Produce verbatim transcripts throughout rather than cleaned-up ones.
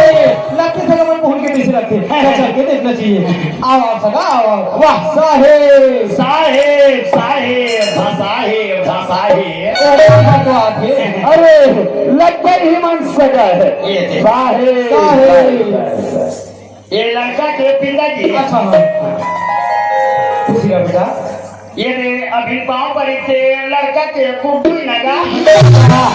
लगथे सगा मन पहुंच के कैसे लगथे? हाँ, हाँ। चल के देखना चाहिए। आओ, आओ सगा, आओ, आओ। वाह, साहेब। साहेब, साहेब, धा साहेब, धा साहेब। ओ, बात तो आथे। अरे, लगथे ही मन सगा हे। ये थे। साहेब, साहेब। साहेब, साहेब। ये लड़का के पिताजी। अच्छा, हाँ। खुशी रह बेटा। ये रे, अभी पाँव परे ते लड़का के गुड्डू ही ना गा। हाँ।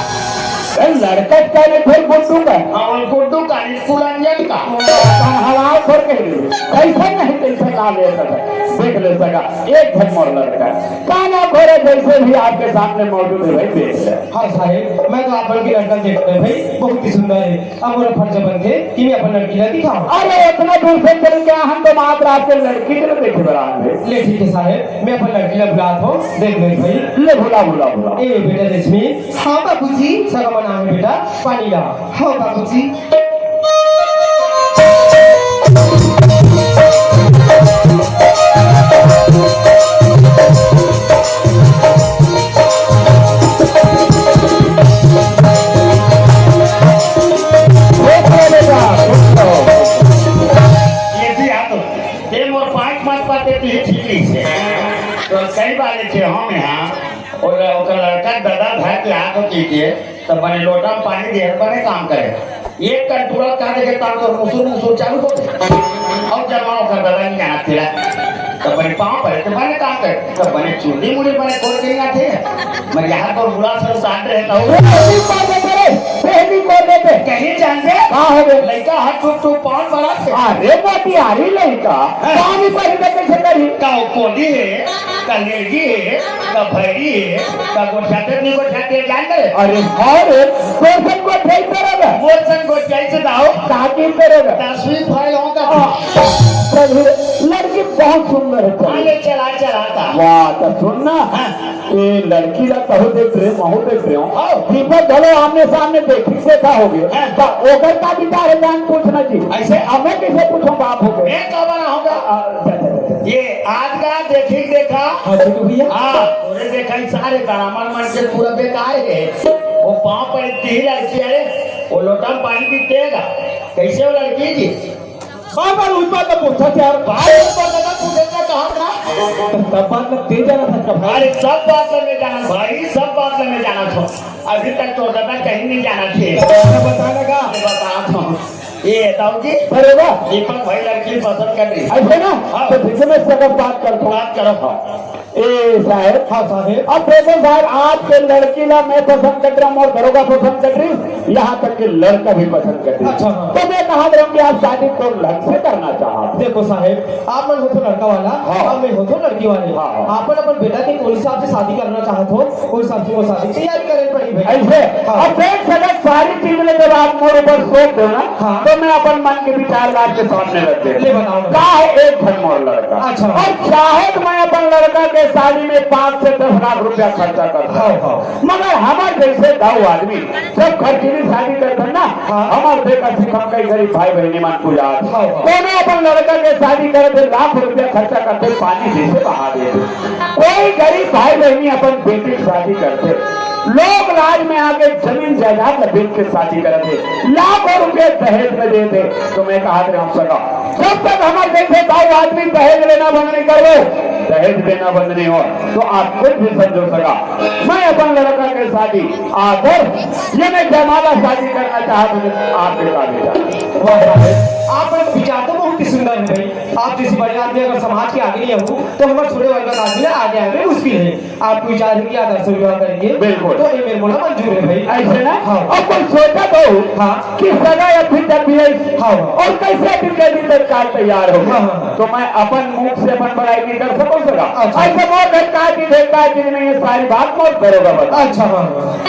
ए, लड़का का नहीं, फिर गुड्डू का। हाँ, वो गुड्डू का नहीं, कुलंजन का। हाँ, हलाल कर के लिए। कैसे नहीं, कैसे ना ले सका, देख ले सका। एक झन मोर लड़का। काना घोड़ा जैसे भी आपके सामने मौजूद है भाई, देख ले। हाँ साहेब, मैं तो आप लोग की लड़का देख रहे भाई, बहुत ही सुंदर है। अब मोर फर्ज बनथे कि मैं अपन लड़की ला दिखाऊं। अरे, इतना दूर से चल के हम तो मात्र आपके लड़की के देखे बर आए हैं। ले ठीक है साहेब, मैं अपन लड़की ला बुलात हूँ, देख ले भाई। ले बुला, बुला, बुला। ए बेटा रेशमी। हाँ बाबूजी। सगा मन आए हे बेटा, पानी ला। हाँ बाबूजी। ये जी, आ तो, ये मोर पाँच पाँच पाँच के पीछे ठीक नहीं से। तो कई बार लेके हम यहाँ, और ओकर लड़का दादा भाई के हाथ होती के, तो बने लोटा में पानी दे, बने काम करे। एक कंटूरा का देखे, तार तो मुसुर मुसुर चालू हो गए। और जब वहाँ ओकर दादा नहीं आना तेरा, तो बने पाँव परे, तो बने काम करे। तो बने चुंदी मुड़ी बने खोल के नहीं आते। मैं यहाँ तो बुला सब साथ रहता हूँ। पहली कौन देते रे? पहली कौन देते? कहीं जानते? हाँ, हो गए। लड़का हाथ टूट टूट पाँव पड़ा थे। अरे मोतियारी लड़का, हाँ। पानी परी में कैसे करी? का वो कोली है, का लेगी है, का भैरी है, का गोठियाते नहीं गोठियाते जान करे? अरे हाँ रे, तोर सन गोठियाई तो रहा। मोर सन गोठियाई से दाओ। ताकि तो रहा। दसवीं फेल हो का? हाँ। प्रभु, लड़की बहुत सुंदर है प्रभु। हाँ, ले चला, चला था। वाह, तो सुन ना। हाँ। ए लड़की ला कहूँ देख रहे, महूँ देख रहे हो। हाँ। दीपक घलो आमने सामने देख, देखा होगे। हाँ। तो ओकर का विचार है, जान पूछना जी। ऐसे? अब मैं कैसे पूछूं, बाप हो गए। मैं का बना होगा? आ, आ, जा, जा, जा, जा। ये आज का देखी देखा। हाँ, देखो भैया। हाँ, तोरे देखा ही सारे दामन मन के पूरा बेकार है। वो पाँव पर इतनी ही लड़की है, वो लोटा में पानी भी पिएगा। कैसे वो लड़की जी? बार बार उस बात का पूछा यार। बार बार दादा पूछे का कहा था? तो सब बात में तेज जाना था इसका भाई। अरे सब बात में मैं जाना भाई, सब बात में मैं जाना था। अभी तक तो दादा कहीं नहीं जाना थे। तो बताने का? मैं बता था। ये ताऊ जी, बरोबर। दीपक भाई लड़की पसंद कर रही। ऐसे ना? हाँ। तो ठीक है, मैं सगत बात करता हूँ। बात करो। हाँ। ए साहेब। हाँ साहेब। अब देखो साहेब, आपके लड़की ला मैं पसंद कर रहा हूँ और दरोगा पसंद कर रही हूँ, यहाँ तक कि लड़का भी पसंद कर रही हूँ। अच्छा, हाँ। तो मैं कहा रहा हूँ कि आप शादी कौन ढंग से करना चाहते? देखो साहेब, आप मन हो तो लड़का वाला, हाँ। अब मैं हो तो लड़की वाले। हाँ, हाँ। आप अपन बेटा के कौन हिसाब से शादी करना चाहते हो, उस हिसाब से वो शादी तैयारी करे पड़ी भाई। ऐसे? हाँ। अब देख सकत सारी चीज में जब आप मोर ऊपर सोच दो ना, हाँ। तो मैं अपन मन के विचार ला आपके सामने रख दे। ले बताओ ना। का है एक झन मोर लड़का। अच्छा। और चाहे तो मैं अपन लड़का के शादी में पाँच से दस लाख रुपया खर्चा करता हाँ, हूँ। हाँ। मगर हमर जैसे दाऊ आदमी जब खर्चीली शादी करते ना, हाँ। हमर देखा सिखम कई गरीब भाई बहनी मन पूजा। हाँ, हाँ। कोनो अपन लड़का के शादी करे थे, लाख रुपया खर्चा करते, पानी जैसे बहा देते। कोई गरीब भाई बहनी अपन बेटी के शादी करते, लोग लाज में आके जमीन जायदाद ला बेच के शादी करत हे, लाखों रुपए दहेज में देत हे। तो मैं कहा रहे हूँ सगा, जब तक हमर जैसे दाऊ आदमी दहेज लेना बंद नहीं करबो, दहेज देना बंद नहीं हो, तो आप कुछ भी समझो सगा, मैं अपन लड़का के शादी आदर ये मैं जयमाला शादी करना चाहत हूँ, आप बेटा बेटा। वाह, वाह। आप विचार तो बहुत ही सुंदर है भाई। आप जैसी बड़े आदमी अगर समाज के आगे नहीं हो, तो हमारे छोटे वर्ग का आदमी आगे आने में मुश्किल है। आपको विचार है कि आदर्श विवाह करेंगे। बिल्कुल। तो ये मेरे को ना मंजूर है भाई। ऐसे ना? हाँ। अब कोई सोचा तो हाँ। कि सगा या फिर जब भी है हाँ, हाँ। और कैसे दिन के दिन तत्काल तैयार हो। हाँ, हाँ, हाँ। तो मैं अपन मुख से अपन बड़ाई नहीं कर सकूँ सगा। अच्छा। ऐसे बहुत धक्का की, धक्का की नहीं है, सारी बात बहुत करोगा बता। अच्छा, हाँ, हाँ।